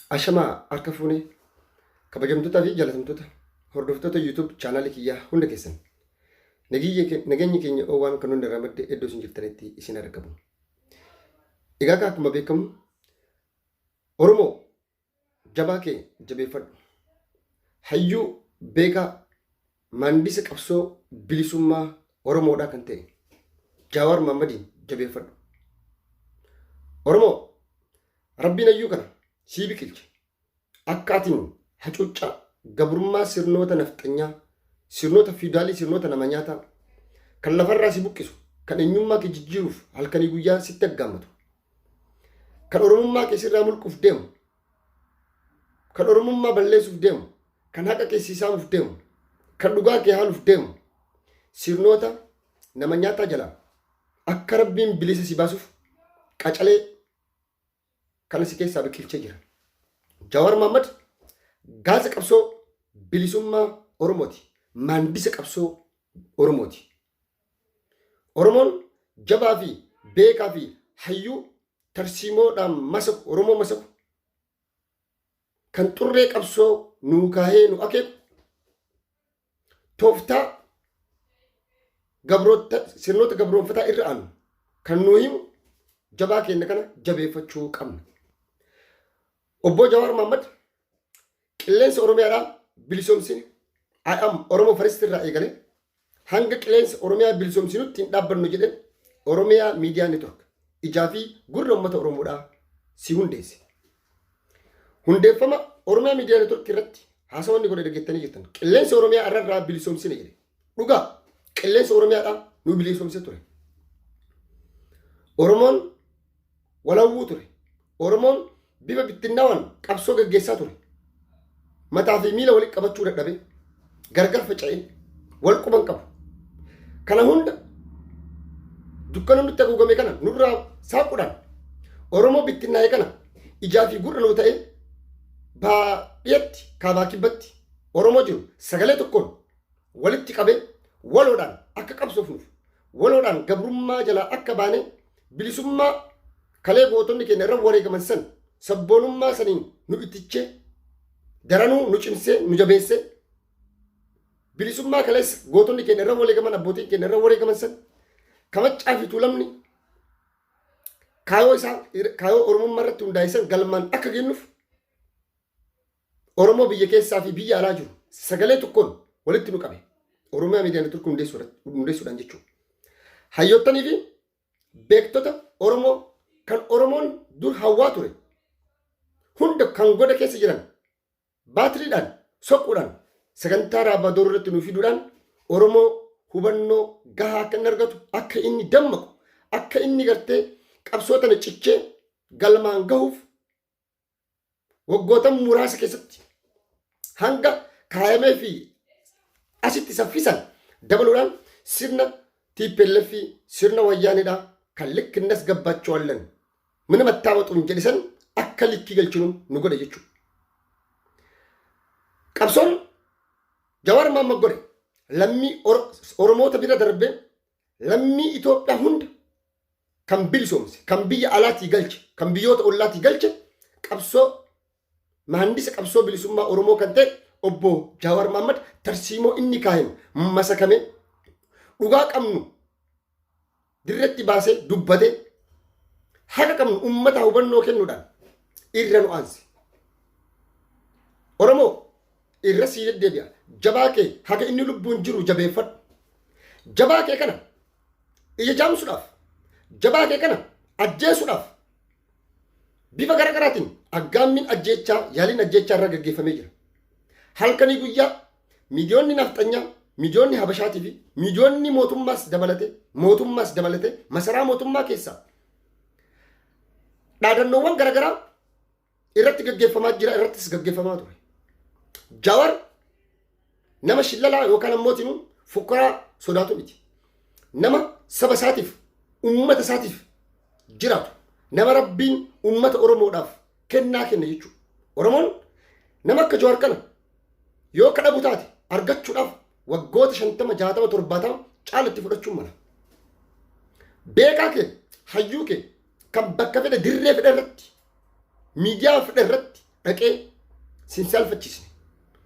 Ashamaa harka fuune, kabajamtootaa fi jaalatamtoota hordoftoota YouTube chaanaalii kiyyaa hunda keessan. Nageenyi keenya oowwaan kan hunda irraa madde iddoo isin jirtanitti isin argamu. Egaa akkuma beekamu, Oromoo, jabaa kee jabeeffadhu. Hayyuu, beekaa, maandisa qabsoo bilisummaa Oromoodhaa kan ta'e Jawaar Mahaammadiin jabeeffadhu. Oromoo, Rabbiin hayyuu kana sii biqilche. Akka atiin hacuuccaa gabrummaa sirnoota nafxanyaa, sirnoota fiidaalii, sirnoota nama nyaataa kan lafarraa si buqqisu, kan eenyummaa kee jijjiiruuf halkanii guyyaa sitti aggaammatu, kan Oromummaa kee sirraa mulquuf deemu, kan Oromummaa balleessuuf deemu, kan haqa kee si saamuuf deemu, kan dhugaa kee haaluuf deemu, sirnoota nama nyaataa jalaa akka Rabbiin bilisa si baasuuf qacalee kana si keessaa biqilchee jira. Jawaar Mahaammad gaaza qabsoo bilisummaa Oromooti. Maandisa qabsoo Oromooti. Oromoon jabaa fi beekaa fi hayyuu tarsiimoodhaan masaku, Oromoo masaku, kan xurree qabsoo nuu kaahee nu akeeku, tooftaa gabroota sirnoota gabroonfataa irra aanu kan nuu himu jabaa keenya kana jabeeffachuu qabna. Obbo Jawaar Mahaammad qilleensa Oromiyaadhaa bilisoomsine, I am Oromo First irraa eegalee hanga qilleensa Oromiyaa bilisoomsinutti hin dhaabbannu jedheen Oromiyaa Miidiyaa Network, ijaa fi gurra uummata Oromoodhaa si hundeesse. Hundeeffama Oromiyaa Miidiyaa Network irratti haasawa inni godhe dhageettanii jirtan. Qilleensa Oromiyaa irraa bilisoomsine jedhe. Dhugaa, qilleensa Oromiyaadhaa nu bilisoomsee ture. Oromoon walawwuu ture. Oromoon bifa bittinnaawaan qabsoo gaggeessaa ture. Mataa fi miila walitti qabachuu dadhabee, gargar faca'ee, wal quban qabu. Kana hunda dukkana nutti haguugame kana nurraa saaquudhaan, Oromoo bittinnaa'e kana ijaa fi gurra nuu ta'ee, baadhiyatti, kaabaa kibbatti Oromoo jiru sagalee tokkoon walitti qabee, waloodhaan akka qabsoofnuuf, waloodhaan gabrummaa jalaa akka baanee bilisummaa kalee gootonni keenya irra wareegaman san sabboonummaa saniin nu ittichee, daranuu nu cimsee, nu jabeessee, bilisummaa kaleessa gootonni keenya irra wareegaman, abbootiin keenya irra wareegaman san, kamaccaa fi Tuulamni kaayoo isaa, kaayoo Oromummaa irratti hundaa'e san galmaan akka geennuuf, Oromoo biyya keessaa fi biyya alaa jiru sagalee tokkoon walitti nu qabe. Oromiyaa Miidiyaa Network hundeessuudhaan jechuudha. Hayyoottanii fi beektota Oromoo kan Oromoon dur hawwaa ture hunda kan goda keessa jiran baatiriidhaan soquudhaan sagantaa Raabaa Dooroo irratti nu fiduudhaan, Oromoo hubannoo gahaa akka inni argatu, akka inni dammaqu, akka inni gartee qabsoo tana cichee galmaan gahuuf waggoota muraasa keessatti hanga kaayamee fi asitti saffisan dabaluudhaan sirna TPLF, sirna Wayyaanidha kan ልክ እናስገባቸዋለን፣ ምንም አታመጡም jedhisan akka likkii galchinu nu godhe jechuudha. Qabsoon Jawaar Mahaammad godhe lammii Oromoota bira darbee lammii Itoophiyaa hunda kan bilisoomse, kan biyya alaatii galche, kan biyyoota ollaatii galche, qabsoo mahandisa qabsoo bilisummaa Oromoo kan ta'e obbo Jawaar Mahaammad tarsiimoo inni kaahen masakame, dhugaa qabnu dirretti baasee dubbatee, haqa qabnu ummata hubannoo kennuudhaan irra nu aanse. Oromoo, irra sii deddeebi'a. Jabaa kee haga inni lubbuun jiru jabeeffadhu. Jabaa kee kana ija jaamsuudhaaf, jabaa kee kana ajjeesuudhaaf bifa gara garaatiin aggaammiin ajjeechaa, yaaliin ajjeechaa irra gaggeeffamee jira. Halkanii guyyaa miidiyoonni nafxanyaa, miidiyoonni Habashaatii fi miidiyoonni mootummaas dabalatee masaraa mootummaa keessaa dhaadannoowwan garaagaraa irratti gaggeeffamaa jira, irrattis gaggeeffamaa ture. Jawar nama shillalaa yookaan ammootinuu fukkaraa sodaatu miti. Nama saba isaatiif, ummata isaatiif jiraatu, nama Rabbiin ummata Oromoodhaaf kennaa kenne jechuudha. Oromoon nama akka Jawar kana yoo kadhabu taate argachuudhaaf waggoota 50, 60, 70 caalatti fudhachuun mala. Beekaa kee, hayyuu kee kan bakka fedhe, dirree fedhe irratti, miidiyaa fedhe irratti dhaqee sin saalfachiisne,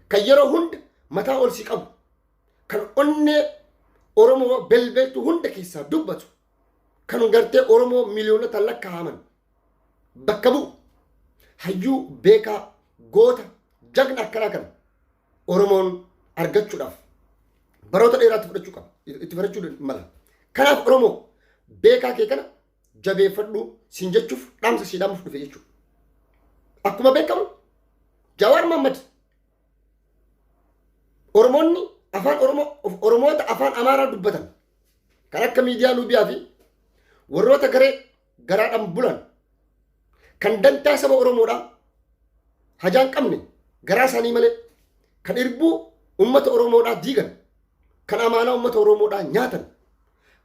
kan yeroo hunda mataa ol si qabu, kan onnee Oromoo belbeltu hunda keessaa dubbatu, kan gartee Oromoo miliyoonota lakkaa'aman bakka bu'u, hayyuu beekaa, goota, jagna akkanaa kana Oromoon argachuudhaaf baroota dheeraatti fudhachuu qaba, itti fudhachuu mala. Kanaaf Oromoo, beekaa kee kana jabeeffadhu siin jechuuf dhaamsa sii dhaamuuf dhufe jechuudha. Akkuma beekamu Jawaar Mohammad Oromoonni afaan Oromoo, Oromoota afaan Amaaraa dubbatan kan akka miidiyaa Nuubiyaa fi warroota garee garaadhaan bulan kan dantaa saba Oromoodhaa hajaan qabne, garaa isaanii malee kan irbuu ummata Oromoodhaa diigan, kan amaanaa ummata Oromoodhaa nyaatan,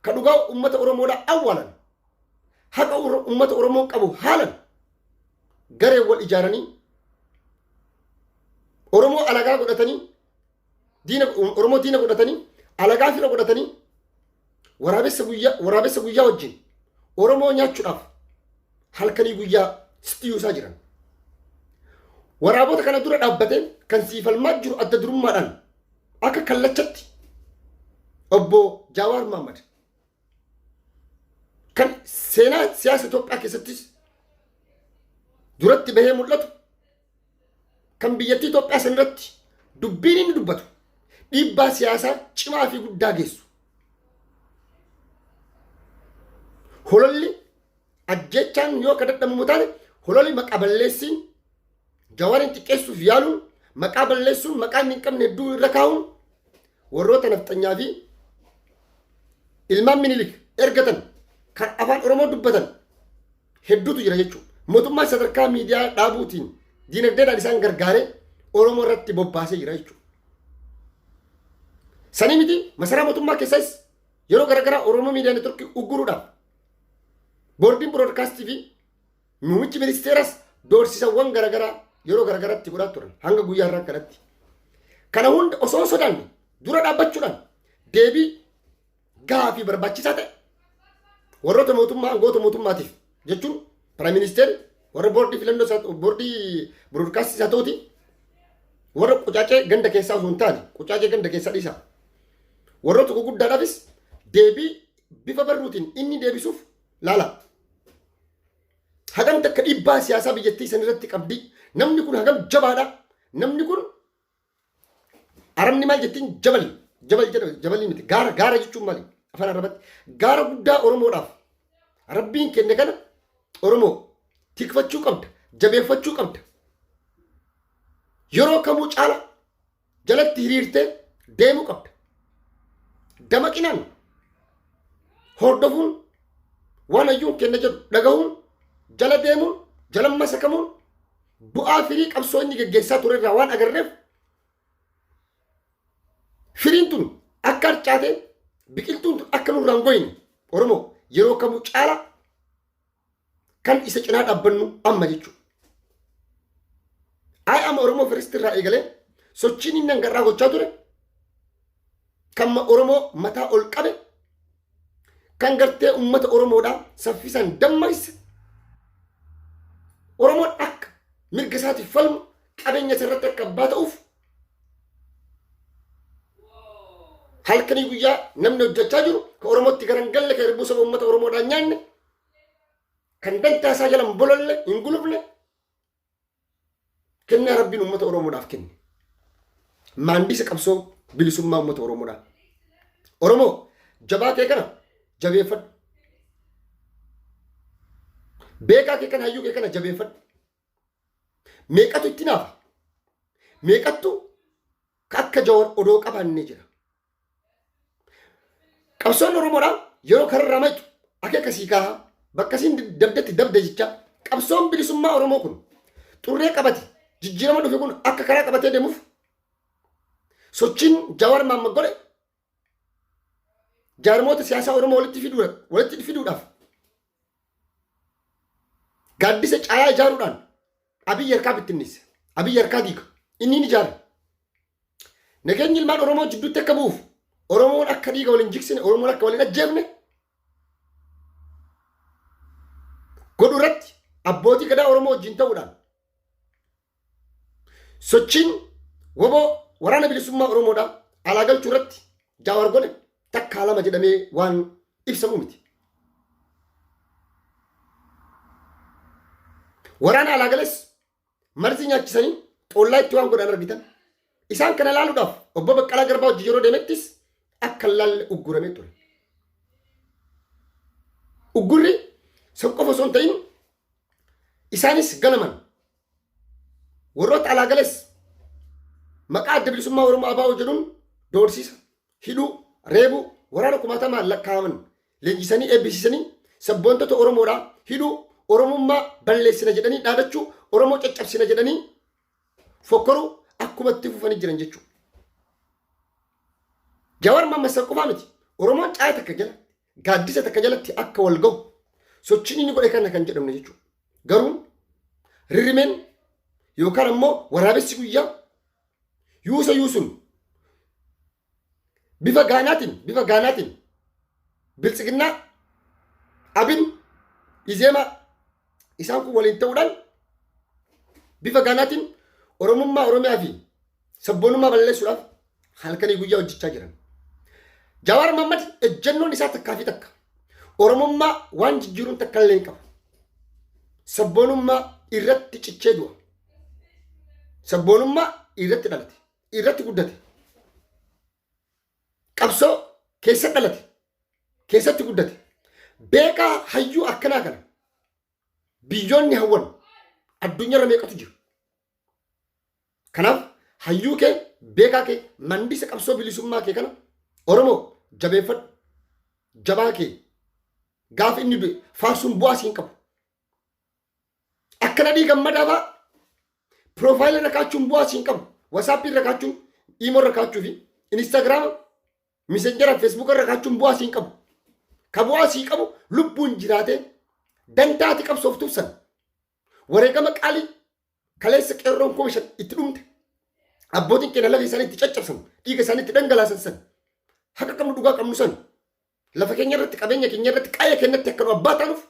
kan dhugaa ummata Oromoodhaa awwaalan, haqa ummata Oromoo qabu haalan, garee wal ijaaranii Oromoo alagaa godhatanii, diina Oromoo diina godhatanii, alagaa fira godhatanii, waraabessa guyyaa wajjin Oromoo nyaachuudhaaf halkanii guyyaa sitti yuusaa jiran. Waraabota kana dura dhaabbatee kan siifalmaa jiru adda durummaadhaan akka kallachatti obbo Jawaar Mohammad, kan seenaa siyaasa Itoophiyaa keessattis duratti bahee mul'atu, kan biyyattii Itoophiyaa sanirratti dubbiin inni dubbatu dhiibbaa siyaasaa cimaa fi guddaa geessu. Hololli ajjechaan yoo ka dadhabamu taate, hololli maqaa balleessiin Jawaarin xiqqeessuuf yaaluun, maqaa balleessuun, maqaa inni hin qabne hedduu irra kaa'uun, warroota nafxanyaa fi ilmaan Minilik ergatan kan afaan Oromoo dubbatan hedduutu jira jechuudha. Mootummaan sadarkaa miidiyaa dhaabuutiin diinagdeedhaan isaan gargaaree Oromoo irratti bobbaasee jira jechuudha. Sanii miti, masaraa mootummaa keessas yeroo garaagaraa Oromoo Miidiyaa Neetworkii ugguruudhaaf boordiin biroodkaastii fi muummichi ministeeras doorsisawwan garaagaraa yeroo garaagaraatti godhaa turan hanga guyyaa har'aa kanatti. Kana hunda osoo hin sodaanne dura dhaabbachuudhaan deebii gahaa fi barbaachisaa ta'e warroota mootummaa, aangoota mootummaatiif jechuun prime ministeerri, warra boordii filannoo isaa, boordii biroodkaastii isaa ta'uti, warra qucaacee ganda keessaa osoo hin taane, qucaacee ganda keessaa dhiisaa, warroota gurguddaadhaafis deebii bifa barruutiin inni deebisuuf laala. Hagam takka dhiibbaa siyaasaa biyyattii san irratti qabdi. Namni kun hagam jabaadha. Namni kun Arabni maal jettiin? Jabal jabal jedhama, jabalii miti, gaara. Gaara jechuun maali afaan Arabaatti? Gaara guddaa Oromoodhaaf Rabbiin kenne kana Oromoo tikfachuu qabda, jabeeffachuu qabda. Yeroo kamuu caala jalatti hiriirtee deemuu qabda. Damaqinaan hordofuun, waan hayyuun kenna jedhu dhagahuun, jala deemuun, jala masakamuun bu'aa firii qabsoo inni geggeessaa ture irraa waan agarreef, firiin tun akka harcaatee biqiltuun tun akka nurraa hin goyne, Oromoo, yeroo kamuu caala kan isa cinaa dhaabbannu amma jechuudha. I am Oromoo First irraa eegalee sochiin inni hangarraa gochaa ture kan Oromoo mataa ol qabe, kan gartee uummata Oromoodhaa saffisaan dammaqse, Oromoon akka mirga isaatiif falmu, qabeenya isarratti akka abbaa ta'uuf halkanii guyyaa namni hojjechaa jiru, kan Oromootti garan galle, kan irbuu saba uummata Oromoodhaan nyaanne, kan dantaa isaa jalan bololle hin gulufne, kennaa Rabbiin uummata Oromoodhaaf kenne. Maandisa qabsoo bilisummaa uummata Oromoodhaa. Oromoo, jabaa kee kana jabeeffadhu. Beekaa kee kana, hayyuu kee kana jabeeffadhu. Meeqatu itti naafa? Meeqattu akka Jawar odoo qabaannee jira? Qabsoon Oromoodhaa yeroo kararraa maqxu akeeka sii kaahaa, bakka siin dabdetti dabde jecha, qabsoon bilisummaa Oromoo kun xurree qabate jijjiirama dhufe kun akka karaa qabatee deemuuf sochiin Jawar Mahammad godhe jaarmoota siyaasaa Oromoo walitti fiduudhaaf gaaddisa caayaa ijaaruudhaan Abiyyi harkaa bittinneesse. Abiyyi harkaa diiga. Inni ni ijaare. Nageenyi ilmaan Oromoo jidduutti akka bu'uuf, Oromoon akka dhiiga waliin jigsine, Oromoon akka waliin ajjeefne godhu irratti abbootii gadaa Oromoo wajjin ta'uudhaan Sochiin woboo waraana bilisummaa Oromoodhaa alaa galchuu irratti Jawaar godhe takkaa lama jedhamee waan ibsamu miti. Waraana alaa gales marzii nyaachisanii xoollaa itti waan godhan argitan. Isaan kana laaluudhaaf obbo Baqqalaa Garbaa wajjin yeroo deemettis akka hin laalle ugguramee ture. Uggurri san qofa osoo hin ta'in isaanis ganaman warroota alaa gales maqaa adda bilisummaa Oromoo ABO jedhuun doorsiisa, hidhuu, reebuu, waraana kumaatamaan lakkaa'aman leenjisanii eebbisiisanii sabboontota Oromoodhaa hidhuu, Oromummaa balleessina jedhanii dhaadachuu, Oromoo caccabsina jedhanii fokkoruu akkuma itti fufanii jiran jechuudha. Jawar Mohammed san qofaa miti. Oromoon caaya takka jala, gaaddisa takka jalatti akka wal gahu sochiin inni godhe kana kan jedhamne jechuudha. Garuu rirrimeen yookaan ammoo waraabessi guyyaa yuusa yuusun bifa gaanaatiin biltsiginnaa abin izeemaa isaan kun waliin ta'uudhaan bifa gaanaatiin Oromummaa Oromiyaa fi sabboonummaa balleessuudhaaf halkanii guyyaa hojjechaa jiran. Jawaar Mohammad ejjennoon isaa takkaa fi takka. Oromummaa waan jijjiiruun takka illee hin qabu. Sabboonummaa irratti cichee du'a. Sabboonummaa irratti dhalate. Irratti guddate. Qabsoo keessa dhalate. Keessatti guddate. Beekaa hayyuu akkanaa kana biyyoonni hawwan addunyaarra meeqatu jira. Kanaaf hayyuu kee, beekaa kee, mandisa qabsoo bilisummaa kee kana Oromoo jabeeffadhu. Jabaa kee gaafa inni du'e faarsuun bu'aa siin qabu. Akka nadhii gammadaa fa'a profile irra kaa'achuun bu'aa siin qabu. WhatsAppii irra kaa'achuun, Imo irra kaa'achuu fi Instagram, Messengera, Facebook irra kaa'achuun bu'aa siin qabu. Ka bu'aa sii qabu lubbuun jiraatee dantaati qabsooftuuf san wareegama qaalii kaleessa qeerroon 5,000 itti dhumte abbootiin keenya lafa isaanii itti caccabsan dhiiga isaanii itti dhangalaasan san haqa qabnu dhugaa qabnu san lafa keenya irratti qabeenya keenya irratti qaaya keenyatti akka nu abbaa taanuuf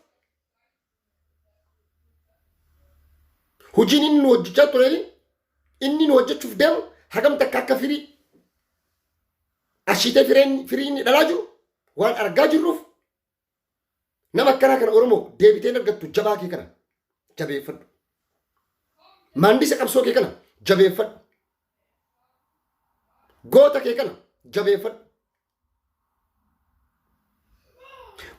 hojiin inni nu hojjechaa turee inni nu hojjechuuf deemu hagam takka akka firii ashiitee fireen firii inni dhalaa jiru waan argaa jirruuf nama akkanaa kana Oromoo deebiteen argattu jabaa kee kana jabeeffadhu. Maandisa qabsoo kee kana jabeeffadhu. Goota kee kana jabeeffadhu.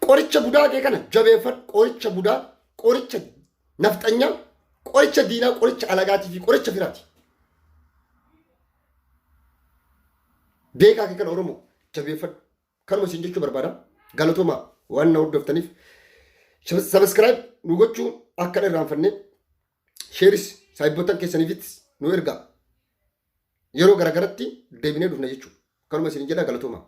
Qoricha budaa kee kana jabeeffadhu. Qoricha budaa, qoricha nafxanyaa, qoricha diinaa, qoricha alagaatii fi qoricha firaati. Beekaa kee kana Oromoo jabeeffadhu. Kanuma isin jechuu barbaada. Galatoomaa waan na hordoftaniif. Subscribe nu gochuu akka hin irraanfanne share-is saayibboottan keessaniifis nu ergaa. Yeroo garagaratti deebinee dhufna jechuudha. Kanuma isin jedha galatoomaa.